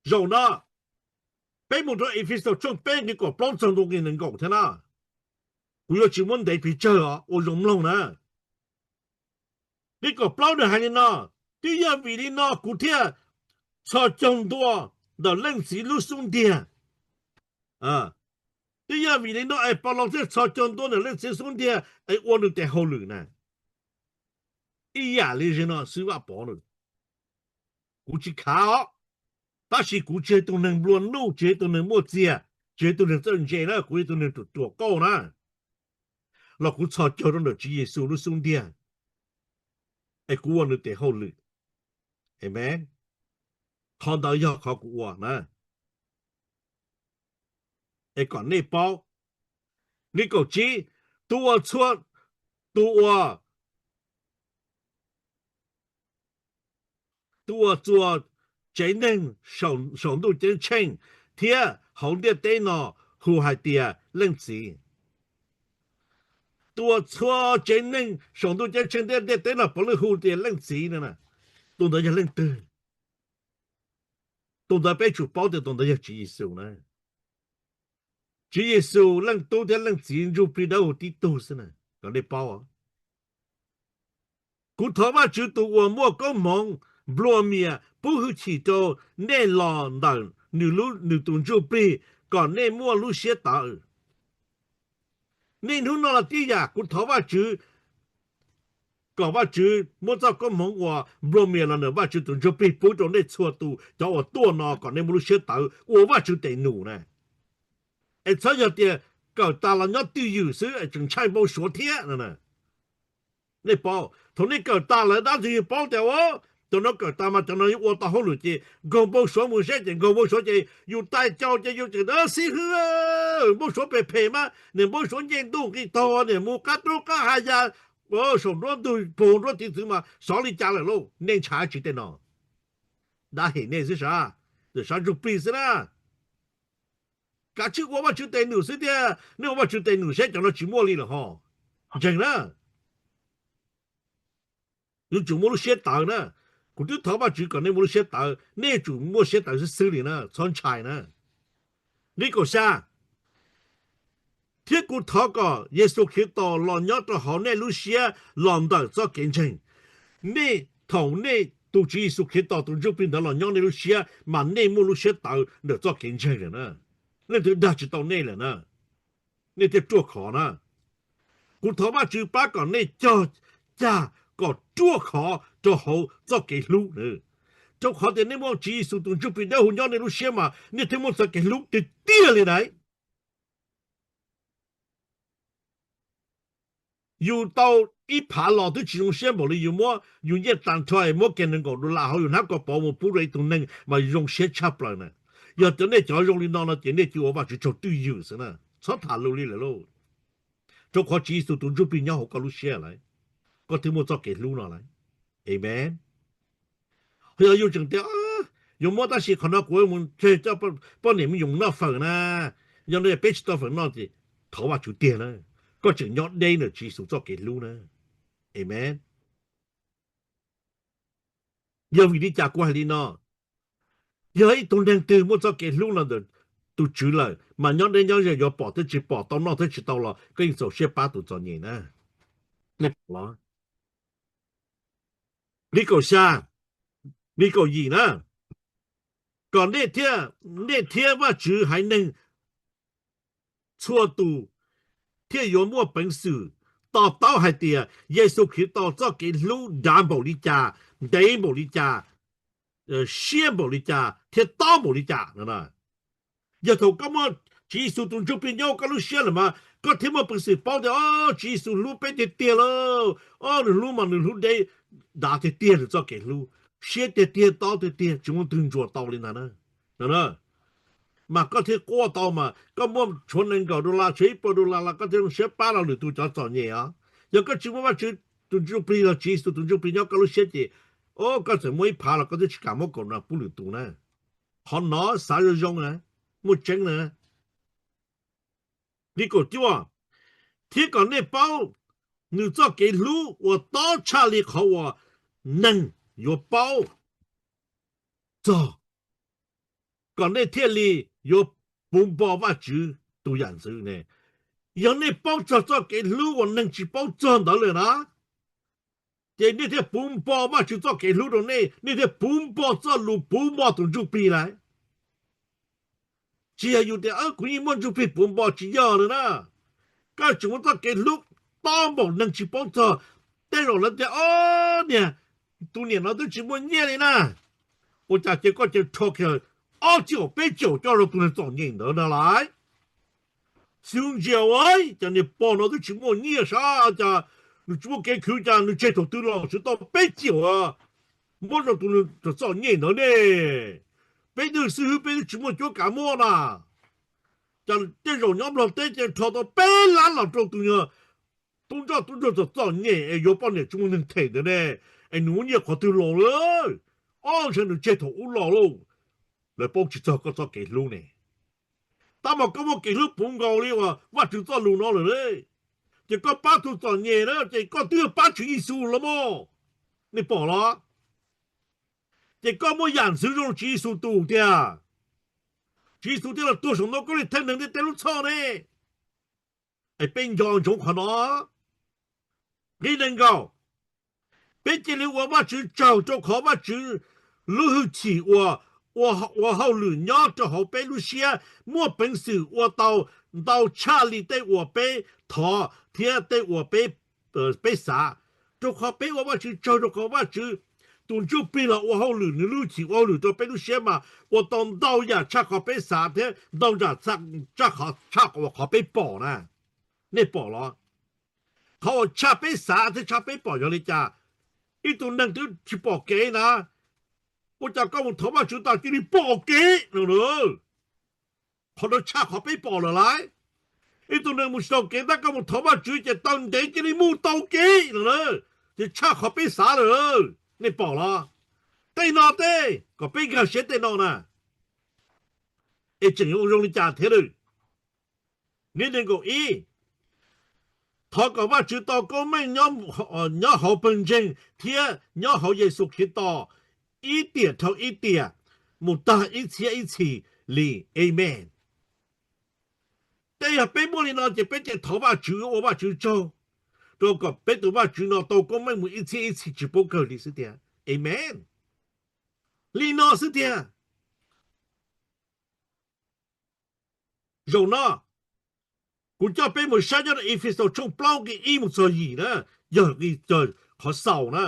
Zaum no peb mus rau Efexus tshooj peb nqe kaum plaub txog ntua nqe nees nkaum thiab na. Kuv yuav tsis muab ntev pes tsawg os, ua zoo mloog na. Nqe kaum plaub nws hais li no: Twb yog vim li no kuv thiaj txhos caug ntua ntawm Leej Txiv lub xub ntiag. Twb yog vim li no es Paulus thiaj txhos caug ntua ntawm Leej Txiv xub ntiag es ua nws tes hauj lwm na. Ib yam li no xwb Vaj Pov na, kuv tsis khav os, tab sis kuv tsis yog tus neeg nplua nuj, tsis yog tus neeg muaj txiag, tsis yog tus neeg txawj ntse na, kuv yog tus neeg ruam ruam qauj na, los kuv txhos caug rau ntawm Tswv Yexus lub xub ntiag es kuv ua nws tes hauj lwm. Amen. Qhov ntawd yog qhov kuv ua na. Es kom nej paub, nqe kaum tsib, tus uas txhua, tus uas tus uas txhua tsev neeg saum ntuj ceeb tsheej thiab hauv ntiaj teb no hu hais tias Leej Txiv. Tus uas txhua tsev neeg saum ntuj ceeb tsheej thiab ntiaj teb no puav leej hu tias Leej Txiv no, tus ntawd yog leej twg? Tus ntawd peb tsum paub tias tus ntawd yog Tswv Yexus na. Tswv Yexus Leej Tub thiab Leej Txiv Ntsujplig Dawb Huv tib tug xwb na, kom nej paub. Kuv thov Vajtswv tus uas muaj koob hmoov nplua mias pub hwj chim rau nej los ntawm nws tus Ntsuj Plig kom nej muaj lub siab tawv. Niaj hnub no los tib yam, kuv thov Vajtswv kom Vajtswv muab txoj koob hmoov uas nplua mias los ntawm Vajtswv tus Ntsuj Plig pub rau nej txhua tus cov uas tuaj no kom nej muaj lub siab tawv ua Vajtswv tes num na. Es txhob yog tias kawm tas los nyob twj ywm xwb es tseem ntshai npau suav thiab no. Nej paub, thaum nej kawm tas lawm dab ntxwg yeej paub tias, cov no kawm tas mas cov no yuav ua tau hauj lwm ces nkaug npau suav mus seb ces nkaug npau suav ces yus tais caus ces yus tseem xib hwb, npau suav phem phem mas niam npau suav nce ntuj nqis taug niam mus qab roob qab hav ya, saum nruab ntug pug nruab tiv txwv mas xyov li cas lawm lauj. Nej ntshai tsis tej no, dab hem nej xwb sav, sav Ntsuj Plig xwb na. Kav tsij ua Vajtswv tes num xwb tiag, nej ua Vajtswv tes num seb cov no tsis muaj li lawm ho. Ntseeg na, yuav tsum muaj lub siab tawv na. Kuv twb thov Vajtswv kom nej muaj lub siab tawv, nej yuav tsum muaj siab tawv xwb xwb li na, txhob ntshai na. Nqe kaum xya, thiab kuv thov kom Yexus Khetos los nyob rau hauv nej lub siab los ntawm txoj kev ntseeg. Nej, thaum nej tus Tswv Yexus Khetos tus Ntsuj Plig ntawd los nyob nej lub siab mas nej muaj lub siab tawv ntawm txoj kev ntseeg lawm na. Leej twg dag tsis tau nej lawm na, nej thiaj ruaj khov na. Kuv thov Vajtswv pab kom nej cog cag kom ruaj khov rau hauv txoj kev hlub na. Rau qhov tias nej muaj Tswv Yexus tus Ntsuj Plig dawb huv nyob nej lub siab mas nej thiaj muaj txoj kev hlub tiag tiag li na. Yus tau ib phav los twb tsis zoo siab npaum li yus muab yus nyiaj tas nrho es muab kiag nees nkaum dollar hauv yus hnab ko pauv mus pub rau ib tug neeg mas zoo siab tshaj plaws na. Yog tias nej cov zoo li no no ces nej cia ua Vajtswv tsaug twj ywm xwb na, txhob tham lus li lawm lauj. Rau qhov Tswv Yexus tus Ntsuj Plig nyob hauv koj lub siab lawm, koj thiaj muaj txoj kev hlub no lawm. Amen. Yog yus tseem tias yuav muab tab sis qhov no kuv mus tseg coj poj niam me nyuam noj fawm na, yog no peb tsis tau fawm noj ces thov Vajtswv tiag na, koj tseem nyob deb ntawm Tswv Yexus txoj kev hlub na. Amen. Yog vim li cas kuv hais li no? Yog ib tug neeg twg muaj txoj kev hlub los ntawm tus Tswv lawm mas nyob deb nyob ze yuav pom thiab tsis pom, tau noj thiab tsis tau los koj yeej txaus siab pab tus txom nyem na. Nqe kaum xya, nqe kaum yim na, kom nej thiab, nej thiab Vajtswv haiv neeg txhua tus thiaj yuav muaj peev xwm to taub hais tias Yexus Khetos txoj kev hlub dav npaum li cas, ntev npaum li cas, siab npaum li cas thiab tob npaum li cas no. Yog thaum koj muaj Tswv Yexus tus Ntsuj Plig nyob koj lub siab lawm mas koj thiaj muaj peev xwm paub tias, o, Tswv Yexus hlub peb tiag tiag lauj, o, nws hlub mas nws hlub deb dav tiag tiag nws txoj kev hlub, siab tiag tiag tob tiag tiag tsis muaj twg ntsuas tau li ntag na. Mas koj thiaj quaj tau mas koj muaj tshuav nees nkaum dollar tshuav ib puas dollar los koj thiaj zoo siab pab los lwm tus cov txom nyem os. Yog koj tsis muaj Vajtswv tus Ntsuj Plig los Tswv Yexus tus Ntsuj Plig nyob koj lub siab ces, o, koj txawm muaj ib phav los koj twb tsis kam muab kaum dollar pub lwm tus na. Qhov no xav zoo zoo na, muaj tseeb na. Nqe kaum cuaj, thiab kom nej paub nws txoj kev hlub uas tob tshaj li qhov uas neeg yuav paub txog, kom nej thiaj li yuav puv npo Vajtswv tus yam ntxwv ne. Yog nej paub txog txoj kev hlub uas neeg tsis paub txog ntawd lawm na, ces nej thiaj puv npo Vajtswv txoj kev hlub rau nej, nej thiaj puv npo txoj lus puv npo tus Ntsuj Plig lawm. Tsis yog yus tias kuv yeej muaj Ntsuj Plig puv npo, tsis yog li na. Koj tseem muaj txoj kev hlub tob npaum neeg tsis paub txog. Tej zaum lawv tias, o, niag, tus niam no twb tsis muaj nyiaj li na, ua cas ces koj cia rho kiag ob txhiab peb caug coj rau tus neeg txom nyem ntawd na lawm. Xyov ntsia ua cas niag pog no twb tsis muaj nyiaj sab, cas nws tsis muaj kev khwv, cas nws tseg thaum twg los tsis tau peb caug muab rau tus neeg txom nyem ntawd ne. Peb twb xib hwb peb twb tsis muaj cuab kav muab na, cas tej zaum nyob Nplog teb ces rho tau peb lab los rau tus nyuag tub ntsoj tub ntsuag txom txom nyem es yuav poj niam tsis muaj neeg them ntawd ne, es nws muaj nyiaj qhov twg los lawm? Ob, ntshe nws tseg thaum ub los lauj. Lawv paub tsis txog koj txoj kev hlub ne. Tab mas koj muaj kev hlub puv nkaus li uas Vajtswv txoj lus no lawm ne, ces koj pab tus txom nyem na ces koj twb yog pab Tswv Yexus los mas. Nej pom los? Ces koj muaj yam ntxwv zoo Tswv Yexus tus tiag. Tswv Yexus thiaj los tuag saum ntoo khaub lig theej neeg ntiaj teb lub txhoj ne. Es peb nco ntsoov qhov no. Nqe nees nkaum, peb cia li ua Vajtswv tsaug rau qhov Vajtswv lub hwj chim uas ua hauj lwm nyob rau hauv peb lub siab, muaj peev xwm ua tau ntau tshaj li tej uas peb thov thiab tej uas peb, peb xav, rau qhov peb ua Vajtswv tsaug, rau qhov Vajtswv tus Ntsuj Plig los ua hauj lwm, nws lub hwj chim ua hauj lwm rau peb lub siab mas ua tau ntau yam tshaj qhov peb xav thiab ntau yam tshaj qhov, tshaj qhov peb pom na. Nej pom los? Qhov uas tshaj peb xav thiab tshaj peb pom yog li cas? Ib tug neeg twb tsis pom kev na, ua cas koj mus thov Vajtswv tas cia li pom kev no na? Qhov no tshaj qhov peb pom lawm lauj. Ib tug neeg mus tsis tau kev tab koj mus thov Vajtswv ces taw ntev cia li mus tau kev no na, ces tshaj qhov peb xav lawm. Nej pom los? Tej no tej kom peb nkag siab tej no na, es tseem yuav ua zoo li cas thiab lawm? Nqe nees nkaum ib, thov kom Vajtswv tau koob meej nyob hauv pawg ntseeg thiab nyob hauv Yexus Khetos ib tiam dhau ib tiam, mus tag ib txhiab ib txhis li. Amees. Tej yog peb muaj li no ces peb thiaj thov Vajtswv ua Vajtswv tsaug, rau kom peb tus Vajtswv no tau koob meej mus ib txhiab ib txhis tsis paub kawg li xwb tiag. Amees. Li no xwb tiag. Zaum no kuv coj peb mus saib nyob rau Efexus tshooj plaub nqe ib mus txog yim na, yog qhov xaus na.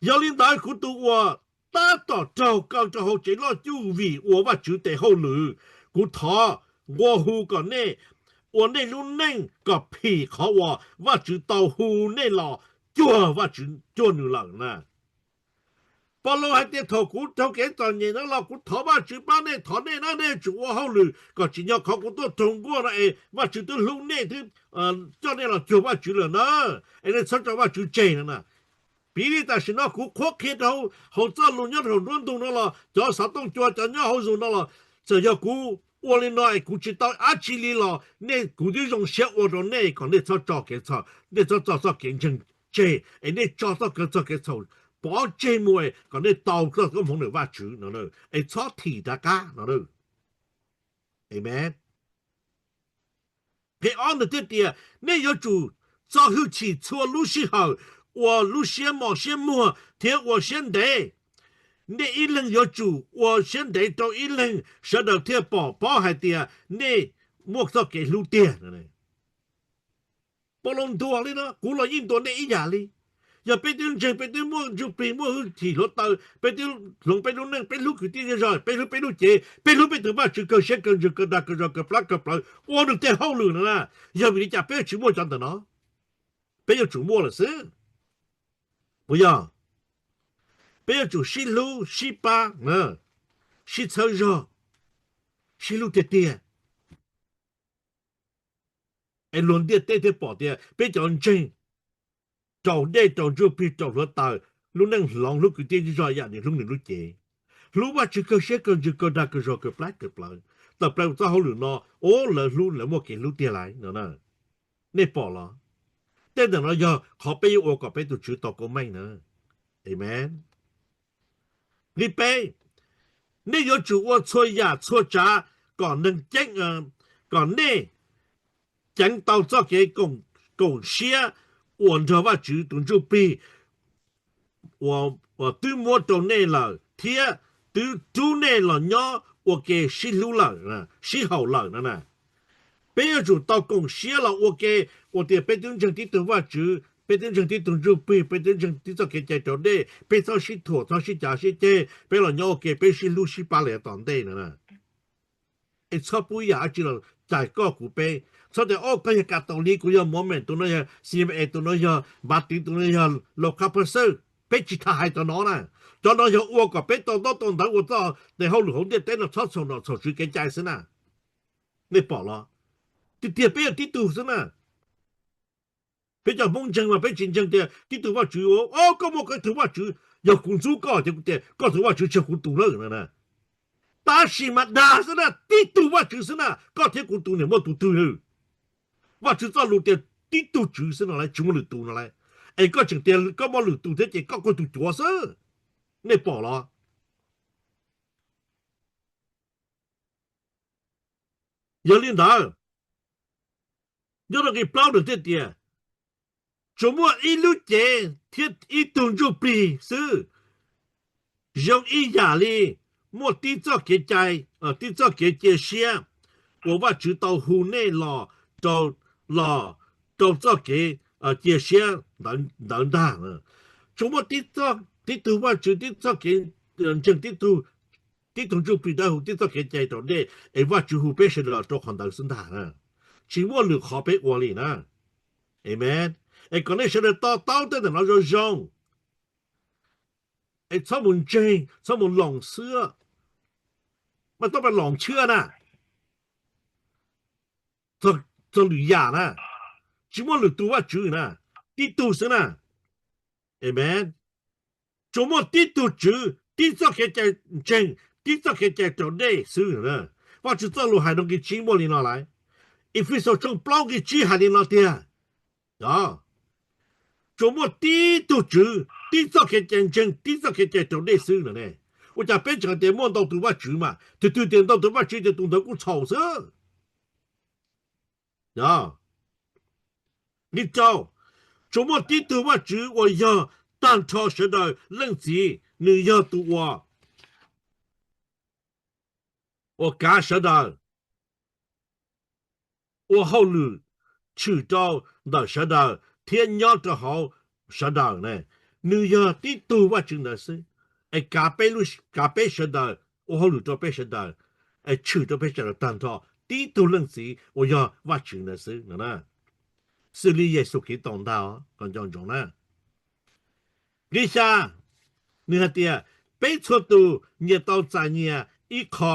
Yog li ntawd kuv tus uas tab tom raug kaw rau hauv tsev loj cuj vim ua Vajtswv tes hauj lwm, kuv thov nqua hu kom nej ua nej lub neej kom phim qhov uas Vajtswv tau hu nej los cuag Vajtswv, cuag nws lawm na. Pov Laus hais tias thaum kuv raug kev txom nyem no los kuv thov Vajtswv pab nej, thov nej na, nej tsum ua hauj lwm kom tsim nyog qhov kuv tuaj raug nkuaj no es Vajtswv twb hlub nej, twb coj nej los cuag Vajtswv lawm na, es nej txhob tso Vajtswv tseg no na. Piv li tam sim no kuv qhuab qhia rau hauv txoj lus nyob rau nruab ntug no los cov xov tooj cua cov nyob hauv Zoom no los, txawm yog kuv ua li no es kuv tsis tau dab tsi li los nej, kuv twb zoo siab ua rau nej kom nej txhob tso kev, nej txhob tso txoj kev ntseeg tseg es nej tso txoj kev, txoj kev txhaum pov tseg mus es kom nej tau txoj koob hmoov ntawm Vajtswv no, es txhob thim rov qab no. Amees. Qhov ob ntawd thiaj tias nej yuav tsum txo hwj chim txhua lub sij hawm, ua lub siab mos siab muag thiab ua siab ntev. Nej ib leeg yuav tsum ua siab ntev rau ib leeg, sawv daws thiaj pom paub hais tias nej muaj txoj kev hlub tiag. Pov Laus ntuas li no, kuv los yeej ntuas nej ib yam li. Yog peb twb ntseeg, peb twb muaj ntsuj plig, muaj hwj chim hluav taws, peb twb hloov peb lub neej, peb hlub kwv tij zej zog, peb hlub peb lub cev, peb hlub peb tus Vajtswv kawg siab kawg ntsws kawg dag kawg zog kawg plab kawg plawv ua nws tej hauj lwm no na, yog vim li cas peb yuav tsis muaj cov ntawm no? Peb yuav tsum muaj lawm xwb, puas yog? Peb yuav tsum sib hlub sib pab, sib txhawb zog, sib hlub tiag tiag. Es luag ntiaj teb thiaj pom tias peb cov ntseeg raug dej raug ntsuj plig raug hluav taws, lub neej hloov, hlub kwv tij zej zog yam nws hlub nws lub cev, hlub Vajtswv kawg siab kawg ntsws kawg dag kawg zog kawg plab kawg plawv, tawm plaws txoj hauj lwm no, ua lawv hlub, lawv muaj kev hlub tiag lauj no. Nej pom los? Tej ntawm no yog qhov peb yuav ua kom peb tus Tswv tau koob meej na. Amees. Nqe peb, nej yuav tsum ua txhua yam txhua tsav kom neeg ceeb, kom nej ceev tau txoj kev koom siab uas nrog Vajtswv tus ntsuj plig uas twb muab rau nej lawm thiab twb rub nej los nyob ua ke sib hlub lawm, sib haum lawm no na. Peb yuav tsum tau koom siab los ua ke, ua tias peb twb ntseeg tib tug Vajtswv, peb twb ntseeg tib tug ntsuj plig, peb twb ntseeg tib txoj kev cai raus dej, peb txhob sib thuam, txhob sib cav sib ceg, peb los nyob ua ke, peb sib hlub sib pab li tom ntej no na. Es txhob pub yam dab tsi los cais koj kuv peb. Txhob tias, o, koj yog Catholic, kuv yog Mormon, tus no yog C M A, tus no yog Baptist, tus no yog Los Khab Phaj Xwb. Peb tsis tham hais cov no na. Cov no yog ua kom peb tau ntaub tau ntawv ua txoj tes hauj lwm hauv ntiaj teb no txhob txhaum nom txhaum tswv kev cai xwb na. Nej pom los? Tiag tiag peb yog tib tug xwb na. Peb cov Hmoob ntseeg mas peb tsis ntseeg tias tib tug Vajtswv, o, koj muaj koj ib tug Vajtswv, yog kuv ntxub koj ces kuv tias koj tus Vajtswv tsis yog kuv tus lawm na. Tab sis mas dag xwb na, tib tug Vajtswv xwb na, koj thiab kuv tus niam muaj tus twg lawm? Vajtswv txoj lus tias tib tug Tswv xwb no lauj, tsis muaj lwm tus no lauj. Es koj tseem tias koj muaj lwm tus thiab ces koj kuj tus cuav xwb. Nej pom los? Yog li ntawd, nyob rau nqe plaub nws thiaj tias tsuas muaj ib lub cev thiab ib tug ntsuj plig xwb. Zoo ib yam li muaj tib txoj kev cai, tib txoj kev cia siab uas Vajtswv tau hu nej los rau, los rau txoj kev cia siab ntawd ntag. Tsuas muaj tib tug Vajtswv, tib txoj kev ntseeg, tib tug Ntsuj Plig Dawb Huv, tib txoj kev cai raus dej es Vajtswv hu peb sawv daws rau qhov ntawd xwb ntag. Tsis muaj lwm qhov peb ua li na. Amen. Es kom nej sawv daws to taub tej ntawm no zoo zoo, es txhob mus ntseeg, txhob mus loos xwb, mas txhob pab loos tshwj na. Txog lwm yam na, tsis muaj lwm tus Vajtswv na, tib tug xwb na. Amen. Tsuas muaj tib tug Tswv, tib txoj kev cai ntseeg, tib txoj kev cai raus dej xwb. Vajtswv txoj lus hais rau nqi tsib muaj li no lawm. Efexus tshooj plaub nqi tsib hais li no tiag. Tsuas muaj tib tug Tswv, tib txoj kev cai ntseeg, tib txoj kev cai raus dej xwb no ne. Ua cas peb tseem hais tias muaj ntau tus Vajtswv mas, twg twg tias ntau tus Vajtswv ces tus ntawd kuj txhaum xwb. Nqi rau, tsuas muaj tib tug Vajtswv uas yog tag nrho sawv daws Leej Txiv, nws yog tus uas, uas kav sawv daws, ua hauj lwm tshwm rau ntawm sawv daws thiab nyob rau hauv sawv daws ne. Nws yog tib tug Vajtswv ntawd xwb, es kav peb, kav peb sawv daws, ua hauj lwm rau peb sawv daws, es tshwm rau peb sawv daws tag nrho tib tug Leej Txiv uas yog Vajtswv ntawd xwb no. Xws li Yexus Khetos ntag, kom nco ntsoov na. Nqi xya, nws hais tias peb txhua tus nyias tau txais nyias ib qho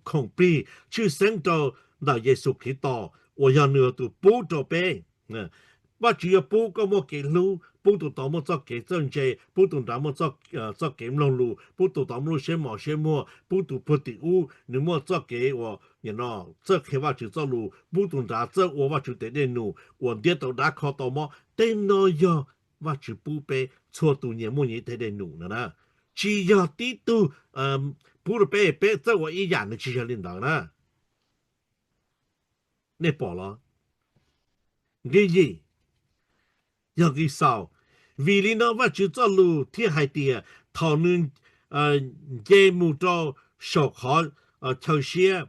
khoom plig tshwj xeeb rau ntawm Yexus Khetos uas yog nws tus pub rau peb. Vajtswv yuav pub koj muaj kev hlub, pub tus tod muaj txoj kev txawj ntse, pub tus nrad muaj txoj kev mloog lus, pub tus tod muaj lub siab mos siab muag, pub tus puag tim ub nws muaj txoj kev uas txawj qhia Vajtswv txoj lus, pub tus nrad txawj ua Vajtswv tes dej num uas ntiab tau dab kho tau mob. Tej no yog Vajtswv pub peb txhua tus nyias muaj nyias ib tes dej num no na. Tsis yog tib tug pub rau peb, peb txawj ua ib yam, nws tsis yog li ntawd na. Nej pom los? Nqi yim, yog nqi xaus. Vim li no Vajtswv txoj lus thiaj hais tias thaum nws nce mus rau saum qhov chaw siab,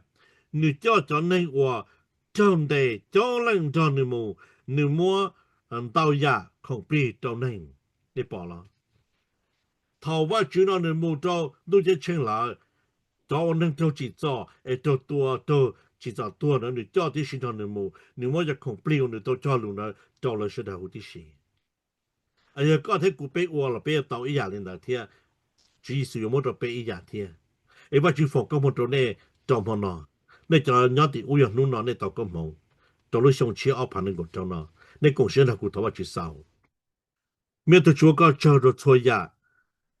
nws coj cov neeg uas raug ntes coob leej nrog nws mus, nws muab ntau yam khoom plig rau neeg. Nej pom los? Thaum Vajtswv no nws mus rau ntuj ceeb tsheej lawm, cov uas neeg raug tsim txom es raug tua, raug tsim txom tuag ntawd nws coj tib si nrog nws mus, nws muab cov khoom plig uas nws tau cog lus ntawd rau lawv sawv daws huv tib si. Yog koj thiab kuv peb ua los peb yuav tau ib yam li ntawd thiab. Tswv Yexus yuav muab rau peb ib yam thiab. Es Vajtswv foom koob hmoov rau nej rau hmo no. Nej cov nyob tim ub yog hnub no nej tau koob hmoov rau lub xyoo tshiab ob phav nees nkaum rau no. Nej koom siab nrog kuv thov Vajtswv xaus. Me tug Tswv, ua koj tsaug rau txhua yam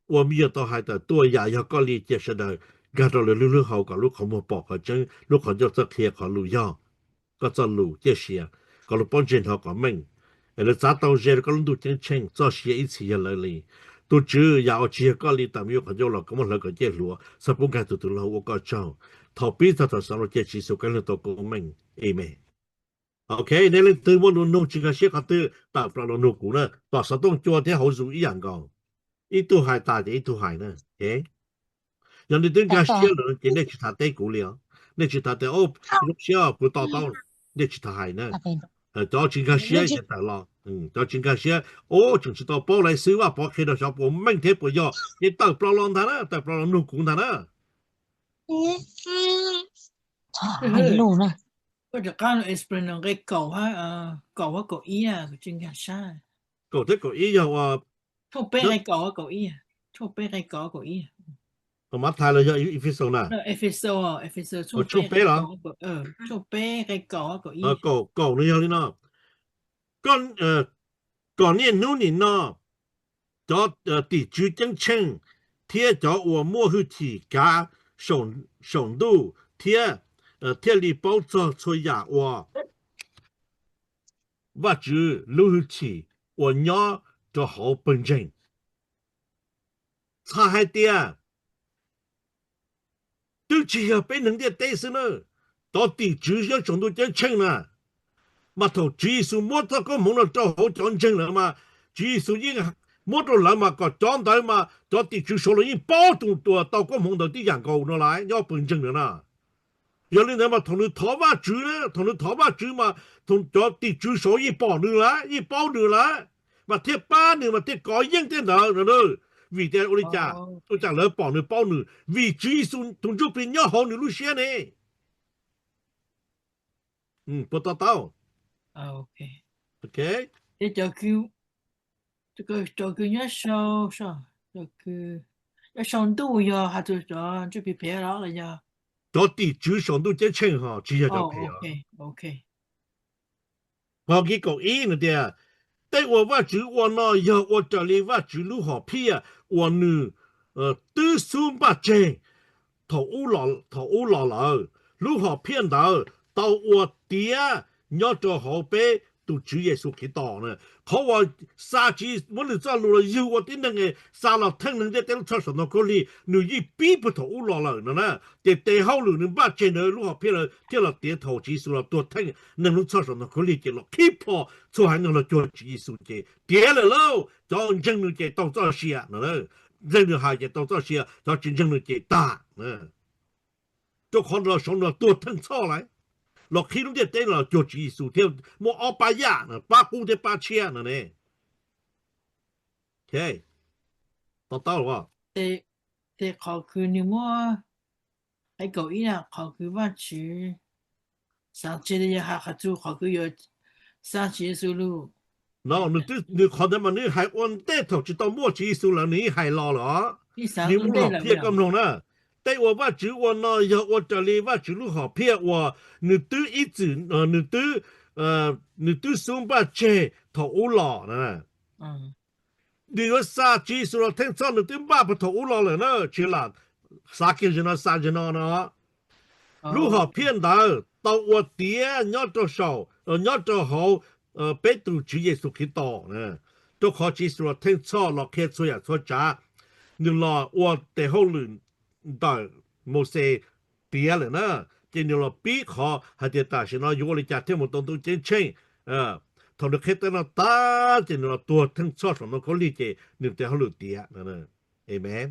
uas me nyuam tau hais tawm tuaj. Yam yog koj li cia sawv daws nkag rau lawv lub hlwb hau kom lub qhov muag pom qhov tseeb, lub qhov ncauj txawj qhia qhov lus yog koj txoj lus ciaj sia, kom lawv paub ntseeg hnov kom meej, es lawv txav tau ze rau koj lub ntuj ceeb tsheej. Txoj sia ib txhis yog lawv li. Tus Tswv, yam uas tsis yog koj li tawm me nyuam qhov ncauj los koj muab hlawv kom ciaj hluav, txhob pub nkag tus twg los ua koj tsaug. Thov pib txog thaum xaus rau tus Tswv Yexus koj lub npe thov koob meej. Amen. Ok, nej leej twg muaj lus nug tsis nkag siab qhov twg, tawm plaws los nug kuv na. Tom xov tooj cua thiab hauv Zoom ib yam nkaus, ib tug hais tas ces ib tug hais na. Yog nej twb nkag siab lawm ces nej tsis tas teb kuv li os. Nej tsis tas tias, zoo siab kuv to taub. Nej tsis tas hais na. Cov tsis nkag siab ces tawm los. Cov tsis nkag siab, o, tseem tsis tau paub lawv xwb, Vaj Pov qhia rau xyov puas meej thiab puas yog, ces tawm plaws los ntag na, tawm plaws los nug kuv ntag na. Koj rov qab explain nqe kaum, kaum hab kaum ib, kuv tsis nkag siab. Kaum thiab kaum ib yog ua, tshooj peb nqe kaum hab kaum ib, tshooj peb nqe kaum hab kaum ib. Mathais los yog Efexus na? Efexus, Efexus tshooj peb los? Tshooj peb nqe kaum hab kaum ib. Kaum, kaum no yog li no: Kom niaj hnub nim no cov tim tswv ceeb tsheej thiab cov uas muaj hwj chim kav saum ntuj thiab, thiaj li paub txog txhua yam uas Vajtswv lub hwj chim uas nyob rau hauv pawg ntseeg. Txhais hais tias twb tsis yog peb neeg ntiaj teb xwb na, cov tim tswv nyob saum ntuj ceeb tsheej na, mas thaum Tswv Yexus muab txoj koob hmoov no rau hauv cov ntseeg lawm mas Tswv Yexus yeej Muab rau lawv mas kom cov ntawd mas cov tim tswv saud los yeej paub tus uas tau koob hmoov ntawd tib yam nkaus no lawm, nyob pawg ntseeg no na. Yog li ntawd mas thaum nws thov Vajtswv na, thaum nws thov Vajtswv mas cov tim tswv saud yeej pom nws lawm, yeej paub nws lawm, mas thiaj pab nws mas thiaj kov yeej tej ntawd no. Vim tias ua li cas? Ua cas lawv pom nws paub nws? Vim Tswv Yexus tus Ntsuj Plig nyob hauv nws lub siab ne. Puas to taub? Cov tim tswv saum ntuj ceeb tsheej ho tsis yog cov phem os. Ho nqi kaum ib nws tias, tej uas Vajtswv ua no yog ua raws li Vajtswv lub hom phiaj uas nws twb xub npaj tseg thaum ub los lawm. Lub hom phiaj ntawd tau ua tiav nyob rau hauv peb tus Tswv Yexus Khetos na. Qhov uas xa tsis muab nws txoj lus los yug ua tib neeg xa los theej neeg ntiaj teb lub txhoj saum ntoo khaub lig, nws yeej pib puag thaum ub los lawm no na. Ces tes hauj lwm nws npaj tseg ntawd lub hom phiaj lawm thiaj los tiav thaum Tswv Yexus los tuag theej neeg lub txhoj saum ntoo khaub lig ces los qhib plho txhua haiv neeg los cuag Tswv Yexus ces tiav lawm lauj. Cov ntseeg nws ces tau txoj sia no, ntseeg nws hais ces tau txoj sia, cov tsis ntseeg nws ces tag. Rau qhov los saud no tuag theej txhoj lawm, los qhib lub ntiaj teb los cuag Tswv Yexus thiab muaj ob pab yaj, pab qub thiab pab tshiab no ne. To taub los? Ces qhov kws nws muab, hais kaum ib na, qhov kws Vajtswv xav tseg yog hais qhov txug qhov kws yuav xa Tswv Yexus lug. No, nws qhov ntawd mas nws hais ua ntej thaum tsis tau muaj Tswv Yexus lawm nws yeej hais los lawm os. Nws muab hom phiaj koj mloog na. Tej uas Vajtswv ua no yog ua raws li Vajtswv lub hom phiaj uas nws twb ib txwm, nws twb, nws twb xub npaj tseg thaum ub los na. Nws yuav xa Tswv Yexus los theej txhoj nws twb npaj puag thaum ub los lawm na, tsis lam xav kiag zaum no xa zaum no no. Lub hom phiaj ntawd tau ua tiav nyob rau saum, nyob rau hauv peb tus Tswv Yexus Khetos na. Rau qhov Tswv Yexus los theej txhoj los qhia txhua yam txhua tsav, nws los ua tes hauj lwm ntawm Mauxes tiav lawm na. Ces nws los pib qhov hais tias tam sim no yuav ua li cas thiaj mus tau ntuj ceeb tsheej. Thaum nws qhib teb no tag ces nws los tuag theej txhoj saum ntoo khaub lig ces nws tes hauj lwm tiav. Amen.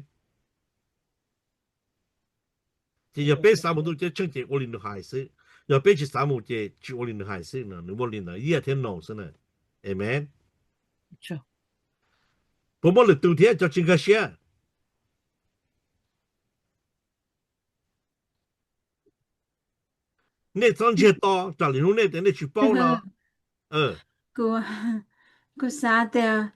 Ces yog peb xav mus ntuj ceeb tsheej ces ua li nws hais xwb, yog peb tsis xav mus ces tsis ua li nws hais xwb no, nws muaj li ntawd yes thiab no xwb na. Amen. Puas muaj lwm tus thiab cov tsis nkag siab? Nej txhob ntsiag to raws li hnub nej tias nej tsis paub no. Kuv xav tias,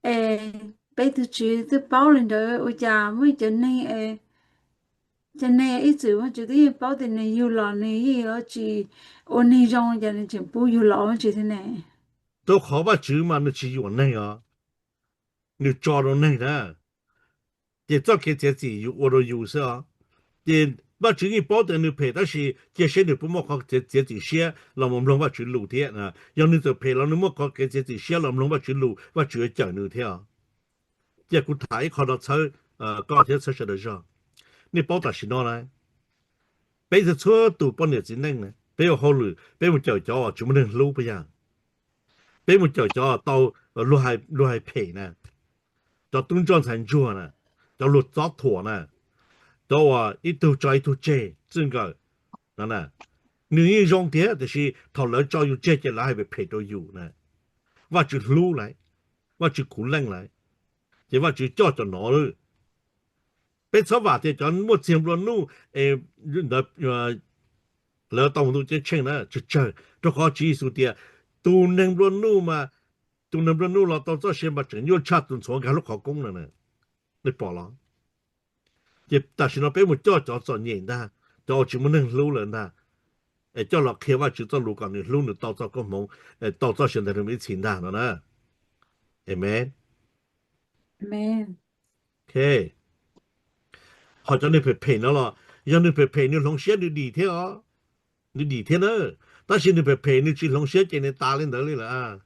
es peb tus Tswv twb paub li ntawd ua cas muaj cov neeg, cov neeg ib txwm Vajtswv twb yeej paub tias nws yug los nws yeej yuav tsis ua neeg zoo, cas nws tseem pub yug los Vajtswv thiab ne? Rau qhov Vajtswv mas nws tsis yuam neeg os, nws tso rau neeg na. Ces txoj kev txiav txim yus ua rau yus xwb os. Ces Vajtswv yeej paub tias nws phem tab sis cia seb nws puas muaj qhov txiav txim siab los mus mloog Vajtswv lus thiab. Yog nws txawm phem los nws muaj qhov kev txiav txim siab los mloog Vajtswv lus, Vajtswv yuav cawm nws thiab os. Cia kuv tham ib qho no txhawb koj thiab txhawb sawv daws zog. Nej paub tam sim no na, peb txhua txhua tus poj niam txiv neej na, peb ua hauj lwm peb mus cawm cov uas tsis muaj neeg hlub puas yog? Peb mus cawm cov tau luag hais phem na, cov tub ntsoj ntxhais ntsuag na, cov luag txob thuam na, cov uas ib tug tso ib tug tseg txij nkawm no na. Nws yeej zoo thiab tiam sis thaum lawv tso yus tseg ces lawv hais phem phem rau yus na. Vajtswv hlub lawv, Vajtswv khuv leej lawv, ces Vajtswv coj cov no lawm. Peb txhob vam tias cov muaj txiag nplua nuj ntawd lawv tau mus ntuj ceeb tsheej na, tsawg tsawg, rau qhov Tswv Yexus tias tus neeg nplua nuj mas, tus neeg nplua nuj los tau txoj sia mas tseem nyuaj tshaj tus ntxhuav nkag lub qhov koob no. Nej pom los? Ces tam sim no peb mus coj cov txom nyem ntag, cov uas tsis muaj neeg hlub lawm ntag, es coj los qhia Vajtswv txoj lus kom nws hlub nws tau txoj koob hmoov, tau txoj sia ntawd rau nws ib txhis ntag no na. Amen. Ho cov neeg phem phem no los yog nws phem phem nws hloov siab nws dim thiab os, nws dim thiab na. Tab sis nws phem phem nws tsis hloov siab ces nws tas li ntawd li lawm.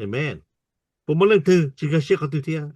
Amen. Puas muaj leej twg tsis nkag siab qhov twg thiab?